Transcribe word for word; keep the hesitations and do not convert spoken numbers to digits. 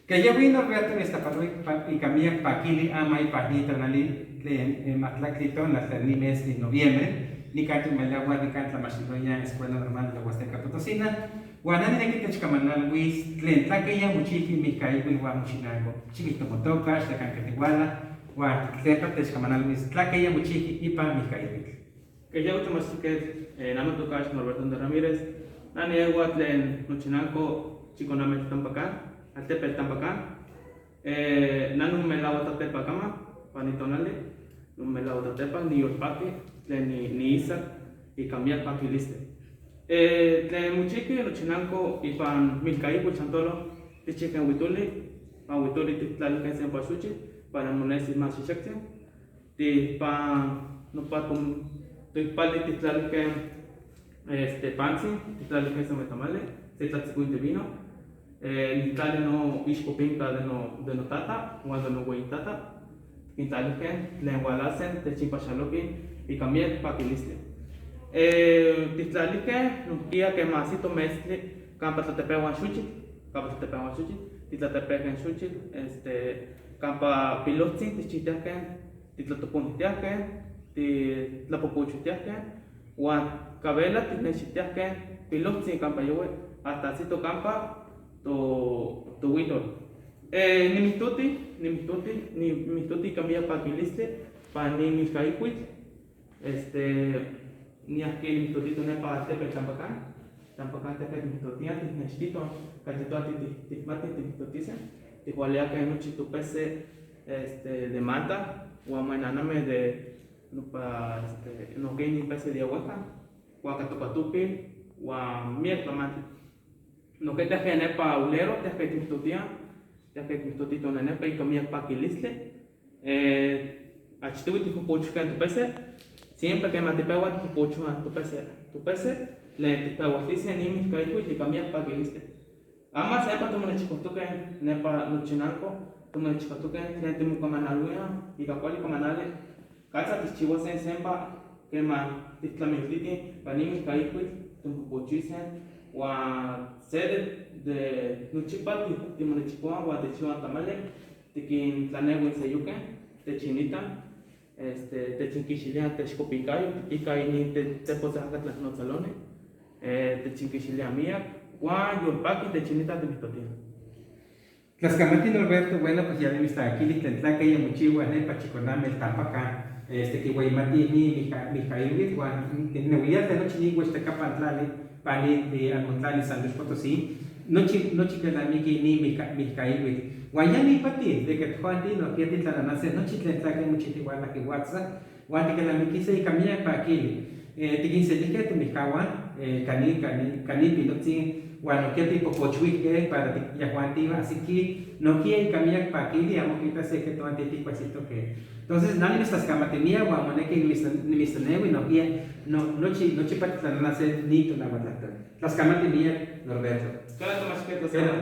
Kayawin Norberto, nixtapalui ika miak pakili ama ipan nin tonali tlen majtlaktli tonal tlen nin mes de noviembre, nikan timelawak nikan tlamachtiloyan Escuela Normal de Huasteca Potosina, huan neh nineki techkamanalhuis tlen tlakeya mochihki Mihkaiwil huan Mochinanko. Xikijto motoka, axan kan ketiwala, huan tlepa techkamanalhuis tlakeya mochihki ipan Mihkaiwil. Kayawin tlamachtiketl, neh notoka Norberto de Ramírez, neh niewa tlen nochinanko chikonameh Tampakán, altepetl Tampakán. Neh nimomelawa tatepa kama ipan nin tonali, nimomelawa tatepa, niyolpaki tlen niisa ika miak pakilistli. Tlen mochihki nochinanko ipan Mihkaiwil Xantolo, tichihken witoli, ipan witoli tiktlalihken se ompa xochitl para monesi mas xixaktzin. Tipan nopa toikpali tiktlalihken este pantzin, tiktlalihken se metamali, se tlatzikuintli vino, niktlali no ixkopinka de notata huan de noweyitata, tikintlalihken tlen hualase techinpaxalokih ika miak pakilistli. Tiktlalihken nohkia ken ma ahsito mestli kampa tlatepewa xochitl, kampa tlatepewa xochitl, titlatepehken xochitl, este, kampa pilohtzin tichihtiahken, titlatoponihtiahken, titlapopochohtiahken, huan kavela tinexitiahken pilohtzin kampa yowe, asta ahsito kampa towitol. Nimihtoti, nimihtoti, nimihtoti ika miak pakilistli ipan nin Mihkaiwil. Este, niahki nimihtotito nepa altepetl Tampakán. Tampakán tehke timihtotiah, tinextito kan titoa tikmatih timihtotiseh. Tikwaliahken nochi topese, este, de manta, huan moenanameh de nopa, este, nohkia inin pese de yahuehka, huan katokatopil, huan miak tlamantli. Nohkia tehke nepa Ulero, tehke timihtotiah, tehke timihtotito nepa ika miak pakilistli. Achtiwih tipopochohken topese, siempre kema tipewa tipopochowa topese, topese tlen tipewaltise nin Mihkaiwil ika miak pakilistli. Ama sempa timonechikohtoken nepa nochinanko, timonechikohtoken tlen timokamanalhuiah ika kuali kamanali. Katsa tikchiuase sempa kema tiktlamiltitih ipan nin Mihkaiwil, timopopochise, huan se de, de nochipa timonechikowa huan tichiwa tamali, tikintlanewa seyokeh, techinitah, este, techinkixiliah texkopinkayo ika inin te, tepotzakatl notzaloni, techinkixiliah miak, huan yolpaki techinitah timihtotiah. Tlaskamati Norberto, bueno, pues ya nimitztlakakili tlen tlakeya mochiwa nepa chikonameh Tampakán, este, kiweyimatih nin Mihkaiwil, huan newia tlen nochi nin wehxtakapan tlali, ipan nin almontlali San Luis Potosí, nochi, nochi kelnamiki nin Mihkaiwil. Huan ya nipati de ke tohuanti nohkia titlananase nochi tlen tlakeh mochihtiwalahki WhatsApp, huan tikelnamikise ika miak pakili. Tikinselijkeh tomihkahuan kanin, kanin, kanin pilohtzin, huan nohkia tipopochwihkeh para yehhuanti ahsikih nohkia ika miak pakili, amo kita se ke tohuanti tikuesitohkeh. Entonces neh nimitztlaskamati miak huan moneki nimitztonewi nohkia nochi, nochipa titlananase nin tonauatlahtoli. Tlaskamati miak, Norberto. Kena,